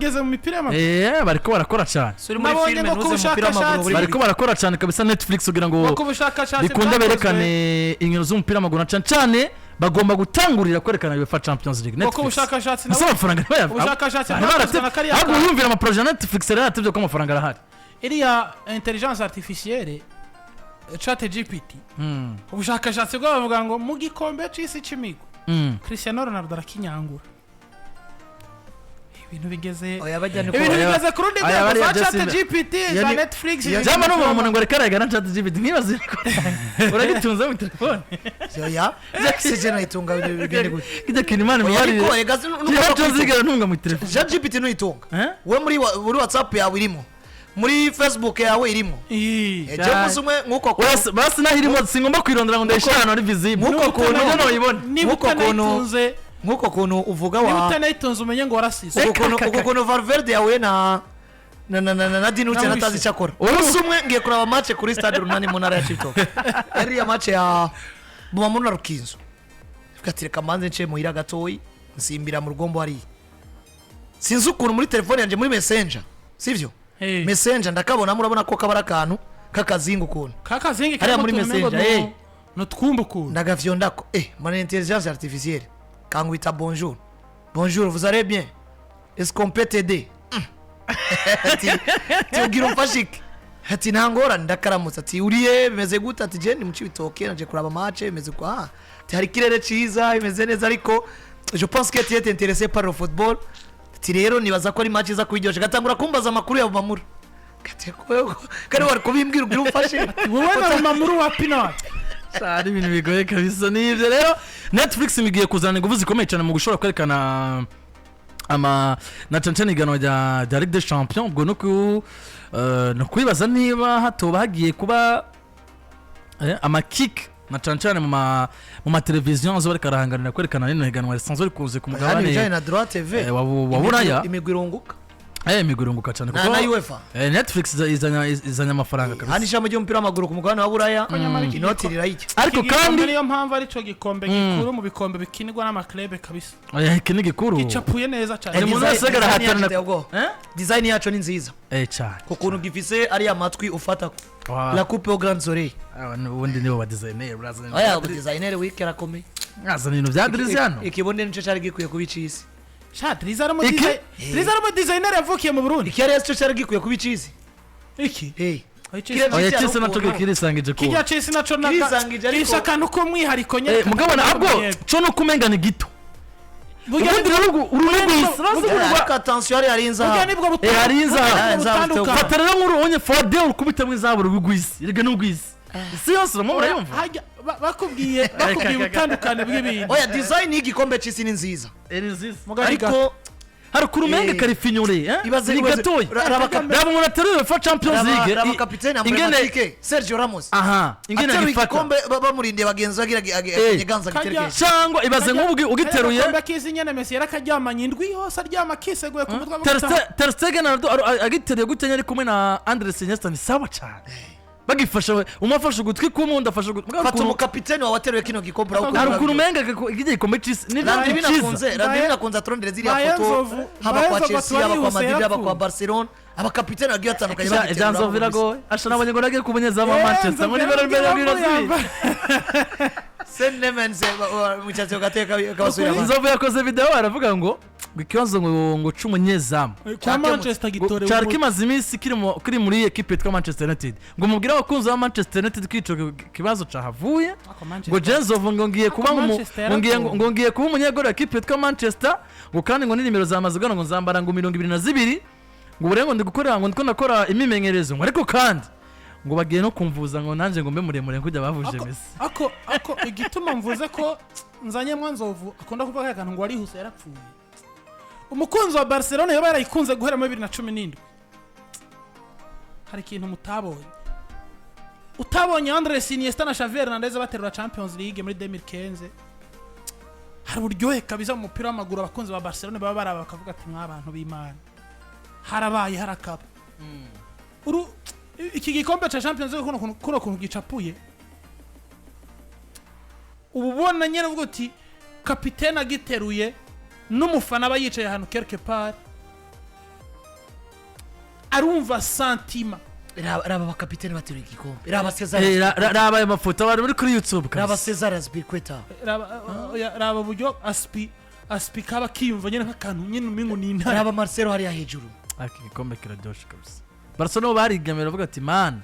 Igeze mu mipira y'amaguru. Bariko barakora cyane. Uri muri Nabonye filime, ngo ku ntuze mu mupira w'amaguru bushakashatsi- Bariko barakora cyane kabisa Netflix kugira ngo Ku bushakashatsi bikunde bwakozwe- berekane inkino z'umupira w'amaguru, na cyane cyane bagomba gutangurira kwerekana UEFA Champions League. Ngo ku Netflix bushakashatsi ese amafaranga ntibayava? Ubushakashatsi Bari bwakozwe na kariya ahubwo yumvira ama projets ya Netflix rero yaratubye ko amafaranga arahari. Iriya intelligence artificielle, Chat GPT, ubushakashatsi bwo bavuga ngo mu gikombe c'isi c'imigwi, Cristiano Ronaldo arakinyangura. Ibintu bigeze Oya, bajya ni ko ibintu Oya, bigeze ku rundi aya rwego bariya za Chat Justin- GPT, Iyo za ni- Netflix. iyo- Jama numva umuntu ngo reka arayigana Chat GPT, nkibaze uragitunze mu telefone. Oya, se je nayitunga, bigende gute? Kijya kintu Imana Oya, ariko imubarire. ega Champions League arantunga mu telefone. Chat GPT ntuyitunga. Eh? We muri WhatsApp yawe irimo, muri Facebook yawe irimo. Ii. Je umunsi umwe nk'uko Wese basi naho irimo, singomba kwirondera ngo ndayishyire ahantu hari visible. Nk'uko Uburyo noyibona. Niba Nk'uko kuntu- utanayitunze, nk'uko kuntu uvuga niba wa utanayitunze, umenye ngo warasize. uko kuntu Valverde yahuye na Dinucci Na atazi Wilson. icyo akora. Umunsi umwe ngiye kuraba match kuri Stade Runani mu ntara ya Cibitoke, yari iya match ya Bumamuru na Rukinzo. Reka ati reka mbanze nce muhira gatoyi, nsimbira mu rugombo hariya. Sinzi ukuntu muri telefone yanjye, muri Messenger, sivyo? Hey. Messenger ndakabona, murabona ko kaba ari akantu k'akazinga ukuntu. Kakazingi Hariya karimo muri utuntu umengo Messenger, eh. nutwumba ukuntu. Ndagavyondako, mana, intelligence artificielle kangwita: "Bonjour, bonjour, vous allez bien? Est-ce qu'on peut t'aider?" Ati tubwira umfashe iki? Ati nta ngorane. Ndakaramutse, ati uriye, bimeze gute? Ati je ndi mu Cibitoke, naje kuraba match, bimeze uko. Ah, ati hari ikirere ciza, bimeze neza, ariko je pense que tu es intéressé par le football. Ati rero nibaza ko ari match iza kubiryosha. Gatangura kumbaza amakuru ya Bumamuru. Ati kare wari kubimbwira ubwira umfashe. Wowe na Bumamuru wa pinot. Ari ibintu bigoye kabisa. Ni ibyo rero, Netflix igiye kuzana ingufu zikomeye cyane mu gushobora kwerekana ama na cyane cyane iganwa rya Ligue des Champions. Ubwo no ku no kwibaza niba hatoba hagiye kuba amakike, na cyane cyane mu mateleviziyo azoba ariko arahanganira kwerekana rino higanwa risanzwe rikunze ku Hano mugabane ibijyanye na droit TV, wa Buraya. Imigwi irunguka. Imigwi irunguka cyane na kuko na UEFA. Netflix izanye amafaranga Hano kabisa. ishami ry'umupira w'amaguru ku mugabane wa Buraya, Nyamara iki inoti rirayijya. Ariko Iki gikombe, kandi niyo mpamvu arico gikombe gikuru mu bikombe bikinirwa n'amaklebe kabisa. Iki ni gikuru. Gicapuye neza cyane. Ni umuntu wese Design arahatanira. yacu iteye ubwoba. Eh? Design yacu ni nziza. Cyane. Ku kuntu gifise ariya matwi ufata, Wow. la coupe aux grandes oreilles. Aba ubundi nibo ba designer urazana. Oya, designer wiki arakomeye. Azana ibintu bya Drizzy hano. Ikibundi nico cyari gikwiye kuba icisi. Sha, Drizzy ari mu Iki? Drizzy ari mu designer yavukiye mu Burundi. Iki yari cyo cyari gikwiye kuba icisi. Iki? Hey. Oya. Oya, cyese naco kirisangije ko Kijya cisi naco Kirisangije ariko- kisa akantu k'umwihariko nyene. Mugabo nabwo co no kumenga ni gito. Burya Ubundi rero uruhu rw'isi. Ariko attention, hari burya inzahabu. nibwo Hari inzahabu. burya nibwo Inzahabu. butandukana. Fata rero nk'uru onye Fadel ukubitemo izahabu rw'isi, erega n'urw'isi, isi yose uramo murayumva. Hajya bakubwiye ubutandukane bw'ibintu. Oya, design y'igikombe c'isi ni nziza. Ni nziza. Mugabo ni gato. Ariko Hari ukuntu umenga karifinyure, eh? Ibaze Ni gatoya. Raba umuntu ateruye UEFA Champions League raba kapitene ingene emblématique Sergio Ramos aha ingene ateruye agifata. igikombe, bamurindiye bagenzi bagira nyeganza giterekesha. Cyangwa ibaze nk'ubu ugiteruye. Agakombe k'isi nyene Messi yarakaryamanye indwi yose, aryama akiseguye ku mutwe avuga ati, Ter Stegen agiteruye gutya ari kumwe na Andres Iniesta, ni sawa cyane. Bagifasha umwe afashe ugutwi kumwe, undi afashe ugutwi. Mugabo Fata umukapitene wawe ateruye kino gikombe, urawukunda. Hari ukuntu umenga iki gikombe c'isi ni Landry cyiza. binakunze, Landry binakunze aturondere ziriya Baye foto, Nzovu- haba Baye kwa Nzovu Chelsea, haba kwa atwarihuse Madrid, haba kwa yarapfuye. Barcelona, abakapitene bagiye batandukanye Sha, bagiterura Janzo bumvise. biragoye. Asha nabonye ngo nagiye ku munyezamu wa Manchester Nzovu muri bero mbere yarabwiye biro. Sen Lemens mu cyatsi gateka kabasubira abandi. Nzovu yakoze video aravuga ngo ikibazo ngo c'umunyezamu Kwa Manchester ngo gitorewe cyari kimaze iminsi kiri muri ekipe yitwa Manchester United, ngo mubwire abakunzi ba Manchester United ko ico kibazo cahavuye. Ako Manchester- Ngo Jenzovu ngo ngiye kuba Ako Manchester yaragowe. ngo ngiye kuba umunyegoro wa ekipe yitwa Manchester, ngo kandi ngo ni nimero zamaze gana, ngo nzambara ngo 22, ngo ubu rero ngo ndi gukorera, ngo ndiko ndakora imimenyerezo, ngo ariko kandi ngo bagiye no kumvuza ngo nanjye ngo mbe muremure nk'ujya bavuje Messi. Ako igituma mvuze ko nzanyemwo Nzovu akunda kuvuga ka kantu ngo warihuse yarapfuye, umukunzi wa Barcelona yaba yarayikunze guhera muri 2017, hari ikintu mutabonye. Utabonye Andres Iniesta na Xavi Hernandez baterura Champions League muri 2015, hari uburyohe kabisa mu mupira w'amaguru. Abakunzi ba Barcelona baba baraba bakavuga ati: "Mwabantu b'Imana, harabaye harakaba." Uru iki gikombe ca Champions League, kuno kuntu gicapuye, uba ubona nyine uvuga uti kapitene agiteruye n'umufana aba yicaye ahantu quelque part. Arumva sentiment. Raba abakapiteni bateruye igikombe, raba Cesar, Raba ayo mafoto abantu bari kuri YouTube raba kabisa. Cesar Azpilicueta. Raba, oya, raba uburyo Aspi kaba kiyumva nyine nk'akantu nyine umengo ni intare. Raba Marcelo hariya hejuru. Ariko igikombe kiraryoshe kabisa. Barcelona barigamira bavuga ati: "Man,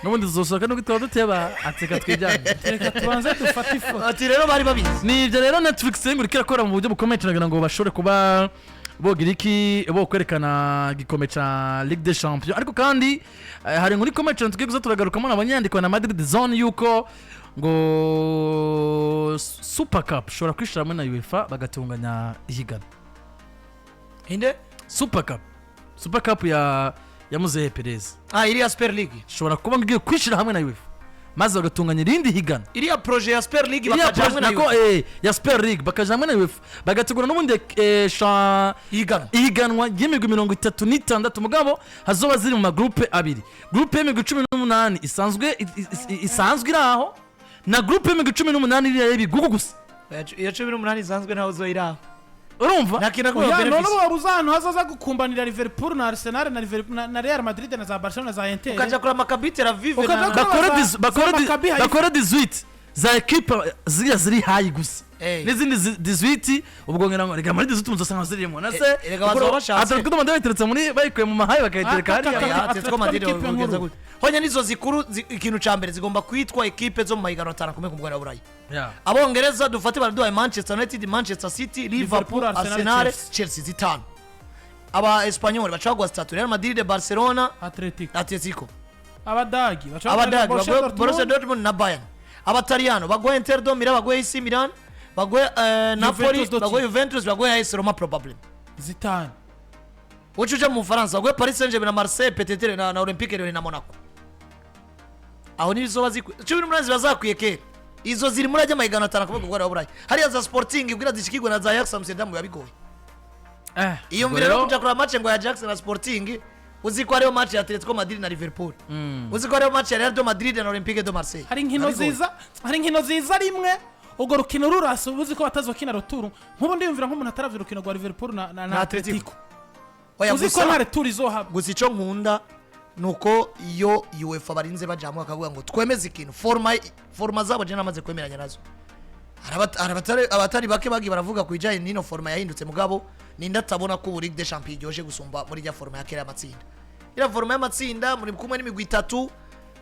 n'ubundi tuzosohoka nubwo twaba duteba, ateka twijyane." Reka tubanze dufate ifoto. Ati rero bari babizi. Ni ibyo rero, Netflix ngo iriko irakora mu buryo bukomeye cyane kugira ngo bashobore kuba bogira iki, bo kwerekana igikombe ca Ligue des Champions. Ariko kandi hari inkuru ikomeye cyane tugiye kuza turagarukamo, nabonye yandikwa na Madrid Zone, yuko ngo Super Cup ishobora kwishira hamwe na UEFA bagatunganya ihiganwa. Inde? Super Cup, Super Cup ya Muzehe Perez. Ah, iriya Super League. Ishobora kuba ngiye kwishyira hamwe na UEFA maze bagatunganya irindi higanwa. Iriya projet ya Super League, Iriya bakaja hamwe na nako UEFA. Ya Super League, bakaja hamwe na UEFA bagategura n'ubundi Ihiganwa. Ihiganwa ry'imigwi 36, mugabo hazoba ziri mu magroupe abiri: groupe y'imigwi 18 isanzwe iri aho, na groupe y'imigwi 18 iriya y'ibigugu gusa. Iyo 18 isanzwe ntawe uzoyiraho. Urumva? Nta kintu Oya, none benefit. waba uzi ahantu hazaza gukumbanira Liverpool na Arsenal na Liverpool na Real Madrid na za Barcelona na za Inter? Ukaja kuri Maccabi Tel Aviv Ukaja na kuri- Bakore za Maccabi Haifa. bakore 18 za ekipa ziriya ziri high gusa, n'izindi 18. Ubwo ngira ngo reka muri 18 muzosanga zirimo na se. Erega bazoba bashatse. Atletico de Madrid bayiteretse muri, bayikuye mu mahayi bakayitereka Ah, hariya. kaka, Oya, Atletico Atletico Madrid ni ikipe ugenza nkuru. gute? Honya nizo zikuru, ikintu ca mbere zigomba kwitwa ekipe zo mu mahiganwa atanu akomeye ku mugabane wa Burayi. Abongereza dufate baraduhaye Manchester United, Manchester City, Liverpool, Liverpool, Arsenal, Arsenal, Chelsea. Chelsea, zitanu. Aba Espanyol baca baguha zitatu: Real Madrid, Barcelona, Atletico. Atletico. Abadagi baca Abadagi Borussia baguhe Dortmund. Borussia Dortmund na Bayern. Abataliyano baguhe Inter do Milan, baguhe AC Milan, baguhe Napoli, Juventus Dortmund. baguhe Juventus, baguhe AS Roma probably. Zitanu. Uca uja mu Bufaransa, baguhe Paris Saint Germain na Marseille peut-être na Olympique Lyon na Monaco. Aho nizo zikwiye, 18 ziba zakwiye kera. Izo ziri muri ajya amahiganwa atanu akomeye ku mugabane wa Burayi. Hariya za Sporting ubwira zishikirwe na za Ajax Amsterdam biba bigoye. Iyo Ubwo mbere rero rero kuja kureba match ngo ya Ajax na Sporting, uzi ko hariyo match ya Atletico Madrid na Liverpool, uzi ko hariyo match ya Real de Madrid na Olympique de Marseille. Hari inkino Biba bigoye. ziza, hari inkino ziza rimwe, urwo rukino rurasa, uba uzi ko batazokina retour. Nk'ubu ndiyumvira nk'umuntu ataravye urukino rwa Liverpool na Na Atletico. Atletico, Oya, uzi ko gusa nta retour izohaba. Gusa icyo nkunda ni uko iyo UEFA barinze bajya bakavuga ngo twemeze ikintu, format zabo je namaze kwemeranya nazo. Hari abatari bake bagiye baravuga ku bijyanye n'ino format yahindutse, mugabo ninde atabona ko ubu Ligue des Champions iryoshye gusumba muri rya format ya kera y'amatsinda? Iriya format y'amatsinda muri kumwe n'imigwi itatu,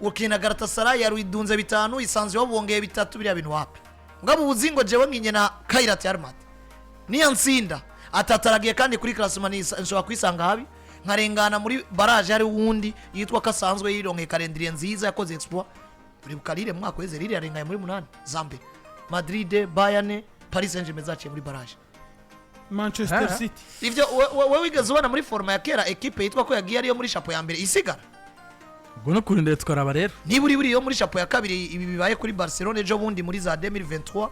ukina Galatasaray yaruidunze bitanu, isanzwe wabongeye bitatu, biriya bintu wapi. Mugabo ubuzi ngo jewe nkinye na Kairat Almaty, niyo nsinda atataragiye kandi kuri classement nshobora kwisanga habi, nkarengana muri barrage, hari uwundi yitwa ko asanzwe yironkeye calendrier nziza, yakoze exploit. Uribuka Lille mu mwaka weze? Lille yarengaye muri munani za mbere: Madrid, Bayern, Paris Saint-Germain zaciye muri barrage. Manchester Ah. City. Ivyo we wigeze ubona muri format ya kera ekipe yitwa ko yagiye ariyo muri chapeau ya mbere isigara? Ubwo no kurindira tukaraba rero. Niba uri buriyo muri chapeau ya kabiri, ibi bibaye kuri Barcelona ejo bundi muri za 2023,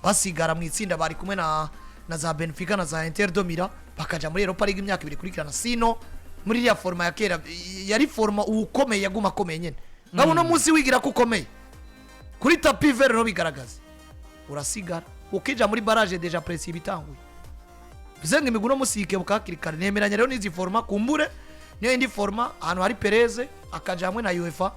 basigara mu itsinda bari kumwe na za Benfica na za Inter de Milan, bakaja muri Europa League imyaka 2 ikurikirana. Sino muri iriya format ya kera yari format ukomeye yaguma akomeye nyene. Ngabo uno munsi wigira ko ukomeye kuri tapis vert no bigaragaza, urasigara ukija muri barrage, déjà pression ibitanguye. Bivuze ngo imigwi uno munsi yikebuka hakiri kare. Nemeranya rero n'izi format, kumbure niyo indi format ahantu hari Perez akaja hamwe na UEFA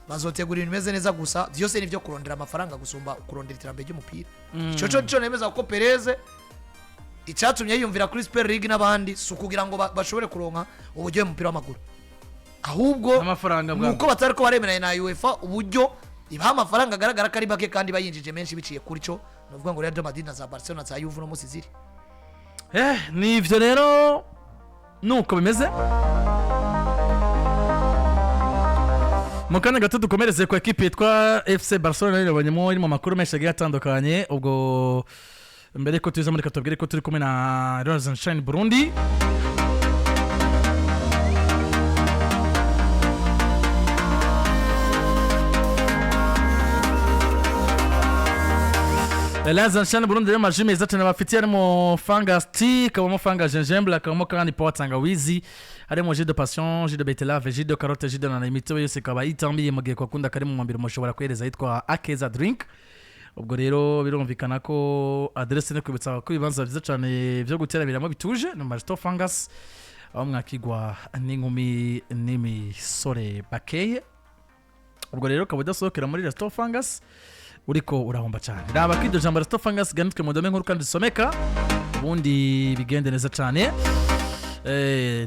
bazotegura ibintu bimeze neza. Gusa byose ni ibyo kurondera amafaranga gusumba kurondera iterambere ry'umupira. Ico co nemeza kuko Perez icyatumye yiyumvira kuri Super League n'abandi si ukugira ngo bashobore kuronka uburyo mu mupira w'amaguru, ahubwo Amafaranga bwa nuko batari ko baremeranya na UEFA uburyo ibaha amafaranga agaragara ko ari make, kandi bayinjije menshi biciye kuri cyo. Ni ukuvuga ngo Real de Madrid na za Barcelona na za Juve uno munsi ziri Ni ivyo rero, nuko bimeze. Mu kanya gato dukomereze ku ekipi yitwa FC Barcelona, yabonyemo iri mu makuru menshi agiye atandukanye. Ubwo mbere ko tuza muri katubwire ko turi kumwe na Shine Burundi. Shine Burundi rero amaji meza cyane bafitiye, harimo fungus tea, hakabamo fungus gingembre, hakabamo kandi powa tangawizi, harimo jus de passion, jus de betterave, jus de carotte, jus de nana. Imitobe yose ikaba itambiye. Mu gihe kwakunda kari mu mubiri, mushobora kuhereza yitwa Akeza Drink. Ubwo rero birumvikana ko adresse no kwibutsa ko ibibanza byiza cyane byo guteramiramo bituje ni Marito Fungus. Aho mwakigwa n'inkumi n'imisore bakeye. Ubwo rero ukaba udasohokera muri Resto Fungus, uriko urahomba cyane. Raba ko iryo jambo Resto Fungus ryanditswe mu ndome nkuru kandi zisomeka, ubundi bigende neza cyane.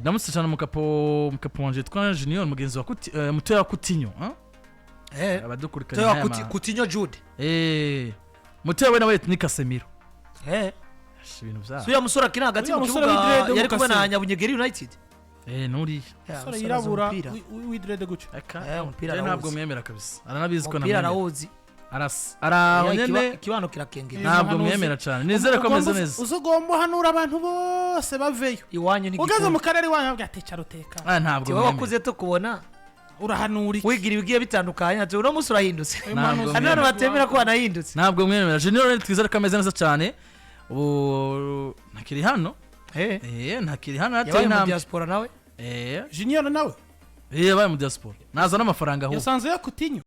Ndamutse cyane mukapo wanje yitwa Junior, mugenzi wa mutoya wa Coutinho, hein? Abadukurikiranye Toya n'aya Coutinho Jude. Mutoya we nawe ni Casemiro. Ash, ibintu vyabo. Si uriya musore akina hagati Uriya mu musore kibuga w'idrede yari kumwe na w'umukase. Nyabunyegeri United. Nuriya. Yeah, Umusore umusore azi yirabura umupira. w'idrede gutyo. Eka. Umupira Je ntabwo arawuzi. mwemera kabisa, aranabizi ko Umupira namwemera. arawuzi. Arasa araho Yeah, nyene. ikibano kirakengera. Ntabwo Umuhanuzi. mwemera cyane, nizere ko ameze neza. Uzi ugomba uhanura abantu bose baveyo. Iwanyu Ugeze mu ntigikunda. karere iwanyu bavuga ati: "Cara uteka." Ah, ntabwo Wowe mwemera. wakuze tukubona Urahanura iki? wigira ibigiye bitandukanye, ati uno munsi urahindutse. Uyu Ntabwo muhanuzi. Hari n'abantu batemera ko wanahindutse. Ntabwo mwemera. Junior rero twizere ko ameze neza cyane, ubu ntakiri hano. Ntakiri hano, yarateye Yabaye mu intambwe. diaspora nawe. Junior nawe. Yabaye mu diaspora, nazana amafaranga ahubwo. Yasanze yakutinyo.